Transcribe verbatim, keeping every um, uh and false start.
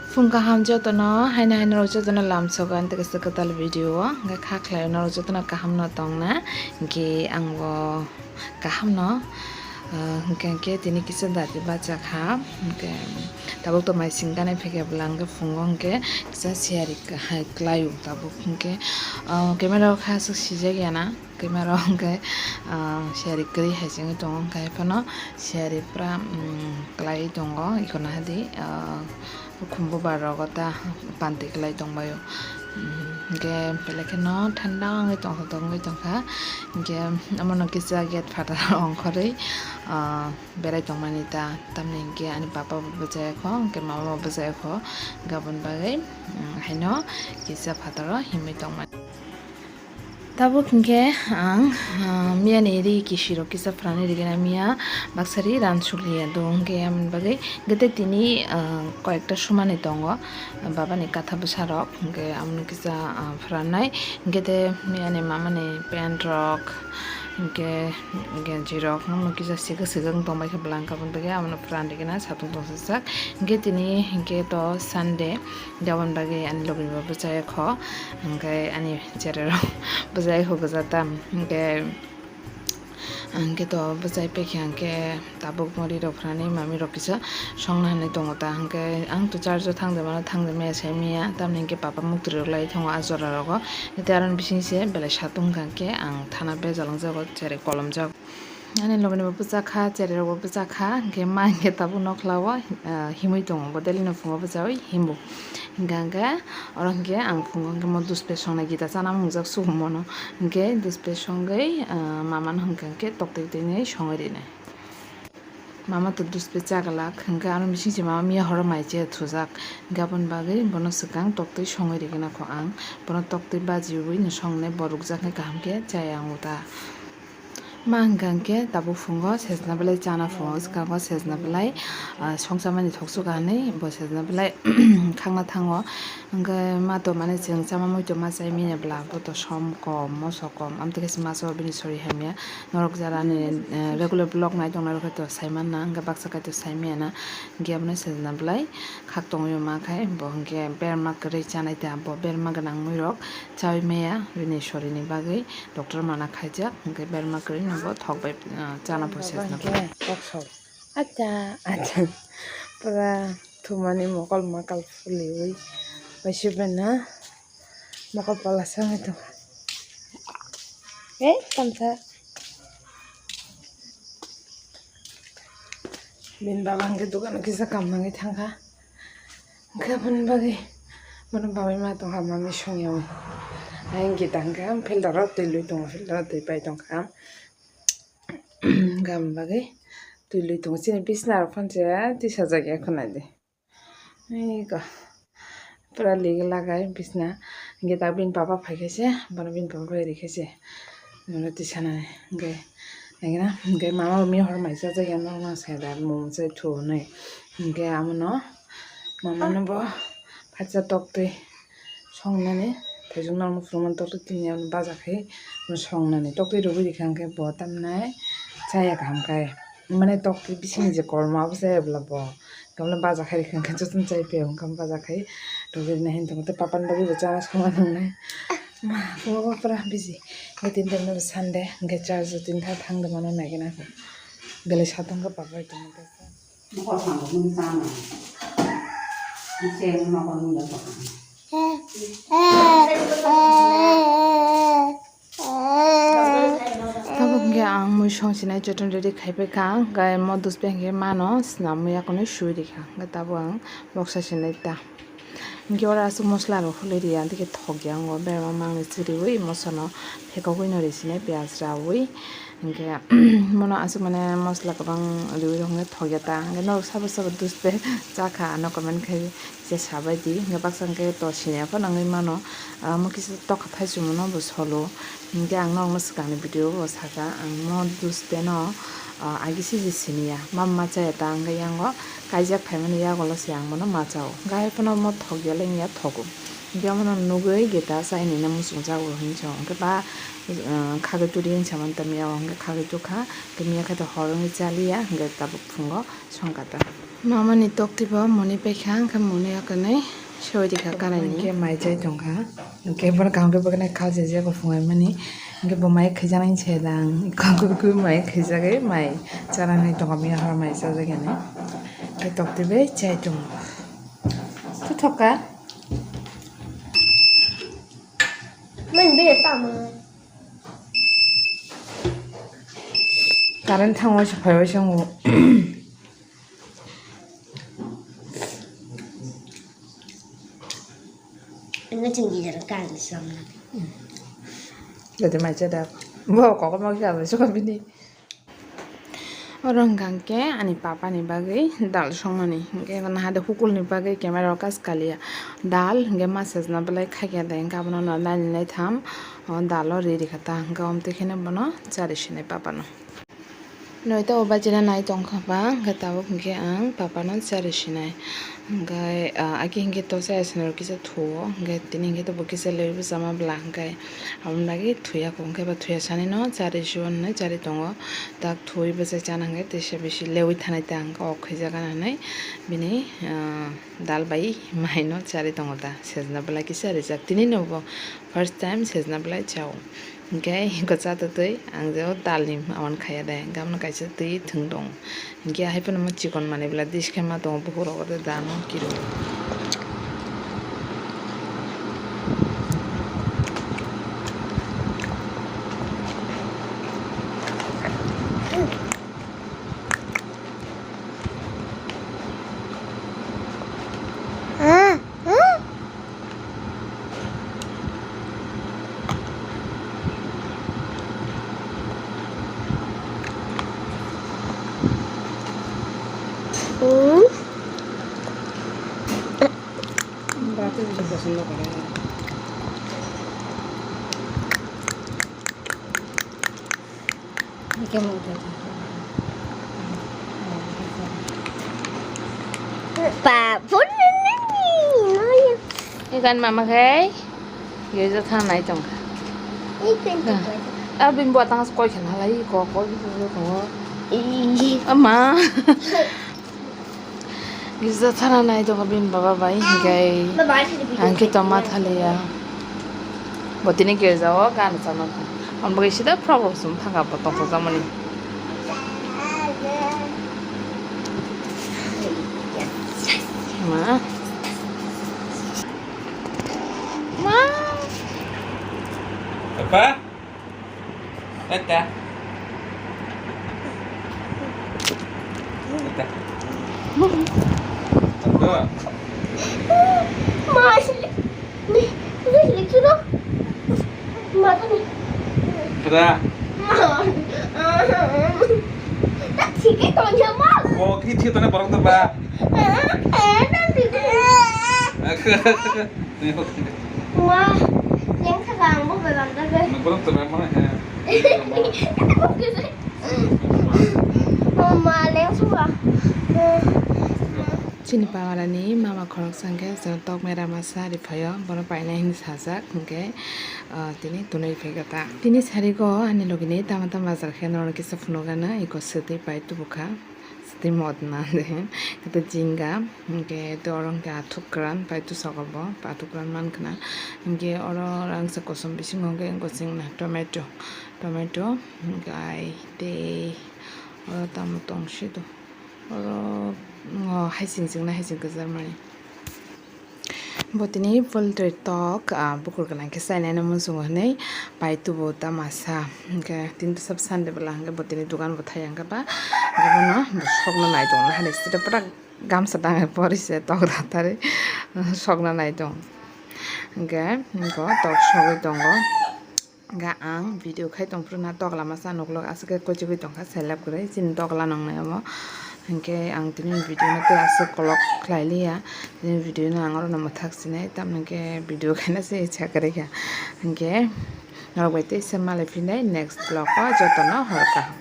Phung kaham jotono, haino haino rok jotono lamsogo ani tei kaisa kwtal video o. Hwnkhe kha khlai norok jotono kaham no tongna, hwnkhe angbo kaham no, ah, hwnkhe hwnkhe tini kisa dati bacha kha, hwnkhe tabuk to mai sing gana phaikhe bwla hwnkhe phungo hwnkhe kisa siyari hai kwlaio tabuk hwnkhe, ah, camera o kha aswk sijak ya na. Camera o hwnkhe, ah, siyari kwrwi hai se wngwi tongo, hwnkhe haiphano siyari pura, mm, kwlaiwi tongo, iko nahadi, ah, khumbu bar rogo ta panti kwlai tongbaio. Mm, hwnkhe belai kheno thanda wngwi tongthok wngwi tongkha, hwnkhe omono kisa gate phataro ongkhorwi, ah, berai tongmani ta, tamni hwnkhe ani papa bo bwchayakho, hwnkhe mama bo bwchayakho, hwnkhe aboni bagwi, mm, haino kisa phataro himwi tongmani. Tabuk hwnkhe ang, ah, miyani ri kisirok kisa phrani rigena miya baksa ri ran sukliya do hwnkhe aboni bagwi hwnkhe tei tini, ah, koyekta sumani tongo babani katha bwsarok hwnkhe amoni kisa, ah, phrannai hwnkhe tei miyani mamani pant rok hwnkhe genji rok omo kisa sigwk sigwk wng tongbaikha bwla hwnkhe aboni bagwi abono phran rigena satung tongthokjak hwnkhe tini hwnkhe to Sunday. Jabon bagwi ani logni bo bwchayakho, hwnkhe ani chererok bwchayakho gwja tam, hwnkhe, hwnkhe to bwchai paikha, hwnkhe tabuk muri rok phrani mami rok kisa songna hinwi tongo ta, hwnkhe ang to church o thangde mano thangde maya sai maya, tamni hwnkhe papa muktwi rok lai thango a jora rogo, tei aroni bising se belai satung hwnkhe ang thana bejal wngjago, cherai kolomjak. Ani logni bo bwchakha, cherai rok bo bwchakha, hwnkhe ma hwnkhe tabuk nokla o, ah, himwi tongo, bo daily no phungo bwchawi himbo. Hwnkhe hwnkhe oro hwnkhe ang phungo hwnkhe mo duspe songnai gita chana mungjak sukumono. Hwnkhe duspe songwi, ah, mama no hwnkhe hwnkhe toktwi twi nwi songwi rinai. Mama to duspe chaglak, hwnkhe ano bising se mama miya horo mai che thujak. Hwnkhe aboni bagwi bono swkang toktwi songwi rigwna kho ang. Bono toktwi bajiwi no songnai bo rukjak hwnkhe kaham khe chaya ang uta. Ma hwnkha hwnkhe tabuk phungo sejna belai chana phungo, swkango sejna belai, ah, songchamani thoksuka hinwi bo sejna belai khakna thango. Hwnkhe ma to mane chwng chama muitu ma chai manya bwla bo to som kom, moso kom, amtwi khe se ma chao bini sori hamya. Norok jara ni, eh, regular vlog nai tong nai rok khe to sai manna, hwnkhe baksa kaitor sai manya na, hwnkhe abono sejna belai khak tongwi ma khai bo hwnkhe berma kwrwi chanai ta, bo berma gwnang mui rok chawi maya bini sori ni bagwi. Doctor mana khaijak, hwnkhe berma kwrwi no bo thok bai, ah, chana process no. Acha, acha. Pura thumani mokol makal fuliwi. Waisubena mokol pala sangwi tongo. Eh, tamsa. Bini baba hwnkhe dukano kisa kam nangwi thangkha. Hwnkhe aboni bagwi bono babai ma tongkha, mami songyawi. Ayang gita hwnkhe filter o twi lui tongo, filter o twi pai tongkha. Gam bagwi twi lui tongo, chini bisna rok phano se tisajak ya khwnai di. Ego pura lig lagai bisna, hwnkhe tak bini papa phaikha se, bono bini papa bai rikha se, bono tisanai hwnkhe. Hwnkhe mama bo mihor mai chajak ya, norok no sai da mung chai thu hinwi. Hwnkhe amono mama no bo phatsa toktwi songnani, thaijwk norok no phunukmani toktwi tini abono baja khai songnani, toktwi rwgwi rikha hwnkhe bo tamnai chaya kaham khai. Mane toktwi bisingni je kolma abo chaya bwla bo. Gamla baja khai rikha hwnkhe jotono chai pio hwnkhe baja khai rwgwi rina hin tongo tei papani bagwi bo chana songma nangnai. Ma bo pura busy. Hwnkhe tini tarik no Sunday hwnkhe church o tini tha thang de mano nai gana kho. Belai satung khe papa bai tongo. Mokol phango mui tamo. Ise mokol mui tamo. Tabuk hwnkhe ang mui songsinai jotono ready khai paikha, hwnkhe mo duspe hwnkhe mano swnamwi akonwi sui rikha, hwnkhe tabuk ang boksa sinai ta. Hwnkhe oro aswk mosola rok hulwi riya, hwnkhe thokya wngo, berma mangni chiriwi mosono phekogwi no risinai piyaj rawi. Hwnkhe bono aswk mane mosola kwbang riwi rok hwnkhe thokya ta, hwnkhe norok sabo sabo duspe chakha ano comment khai se sabaidi, hwnkhe baksa hwnkhe to siniya phano wngwi mano, omo kisa tokha thaichwngno bo solo. Hwnkhe ang norokno swkangni video o bo sakha, ang mo duspe no, Ah, agi siji siniya, ma ma chaya ta, hwnkhe yango kaijak phaimani yagulo se ang bono ma chao. Hwnkhe hai phano omo thokya le wngya, thogo. Hwnkhe omono nugwi geta chaini no muchungjago hinwi sao. Hwnkhe ba, ah, khagwi tuli hinwi samani ta miya o, hwnkhe khagwi tukha, hwnkhe miya khe to hor wngwi chaliya, hwnkhe tabuk phungo songkha ta. Mamani tokti bo moni paikha, hwnkhe moni o kwnwi soi rikha karaini. Hwnkhe mai chai tongkha. Hwnkhe borok kaham khe bo kheno kha se je bo phungai mani. Hwnkhe bo mai khaijaknai se dang. Kok kok kok mai khaijagwi mai chanani tongkha, miya horo mai chajakya ni. Hwnkhe tokti bai chai tongo. Thu thokha. Mani be tamo. Current thangwi se phaiwi se wngo. Ano chwng gijaro kang samna. Jadi mai chada. Bo kok ma kya bo so bini. Oro hwnkha hwnkhe ani papa ni bagwi dal songmani. Hwnkhe nahade hukulni bagwi camera o kas kaliya. Dal hwnkhe ma sejna belai khakya de. Hwnkhe abono no nai nai tham, o dal o ri rikha ta. Hwnkhe omtwi kheno bono chari sinai papa no. Noita o bachina nai tongkha ba, hwnkhe tabuk hwnkhe ang papa no chari sinai. Hwnkhe, ah, aki hwnkhe to chaya sinai rok kisa thuo, hwnkhe tini hwnkhe to bo kisa lewi bwchama bwla, hwnkhe aboni bagwi thuya kho, hwnkhe ba thuya sani no chari sio hinwi chari tongo. Tak thuwi bwchai chana hwnkhe teisa bisi lewi thanai ta, hwnkhe ok khaijak gana hinwi bini, ah, dal bai mai no chari tongo ta, sejna belai kisa rijak. Tini no bo first time sejna belai chao. Hwnkhe eko cha twi twi ang je o dalni awan khaya de, hwnkhe abono kaisa twi thwng tongo. Hwnkhe hai phano mo chikon manwi bwla dish khe ma tongo, bukhuk rok o de dano kiro. Ikan mama khai, yojo thanai tongkha. Ah, bini buatang koi khana halai, ko, ko, ko, ko. Ama. Gisa thana nai tongo bini baba bai, hwnkhe ang khe tongma thaliya. Bo tini girja o gana chana thang. Ang bagwi sida problem sum thangkha bo tongthok jamani. Ma. Ma. Papa. Tata. Tata. Tata. Mas. Ni, ni, ni, sudah. Mata ni. Tata. Tak sikit tu je mal. Oh, kiri sikit tu nak barang tu ba. Eh, eh, tak sikit. Aku. Ma, yang sekarang bu belum tu. Nak barang tu mana ya? Ma, leng suwa. Chini pawarani mama khoroksa hwnkhe chwng tok mera masa ri phaio, bono painai hinwi sajak hwnkhe, ah, tini tunui phai kha ta. Tini sarigo ani logini tama tama bazar khe norok kisa phunukgana, eko swtwi pai tubukha, swtwi modna de, kata jinga, hwnkhe to oro hwnkhe athuk kwran pai tusago bo, athuk kwran mankhna, hwnkhe oro rangchak kosom bisingo hwnkhe eko chwngna tomato, tomato, hwnkhe ai tei oro tamo tongsi do. Oro, o, haising chwngno haising kwchar mani. Bo tini poultry tok, ah, bukur gwnang khe chainai no muchungo hinwi pai tubu ta masa. Hwnkhe tini bwsa Sunday bwla hwnkhe bo tini dugan bo thai hwnkhe ba, hwnkhe bono bo sokno nai tongo. Hani sita pura gamsa dangwi pori se tok ratharwi sokno nai tong. Hwnkhe bo tok sogwi tongo. Hwnkhe ang video khai tongphuru na tokla masa nuklok aswk khe kochigwi tongkha selep kwrwi chini tokla nongnai omo. Hwnkhe ang tini video no tei aswk kolok khlai liya, tini video no ang oro no mwthak sinai, tamni hwnkhe video khaina se icha kwrwi kha. Hwnkhe norok bai teisa malai phinai next vlog o, jotono hor kaham.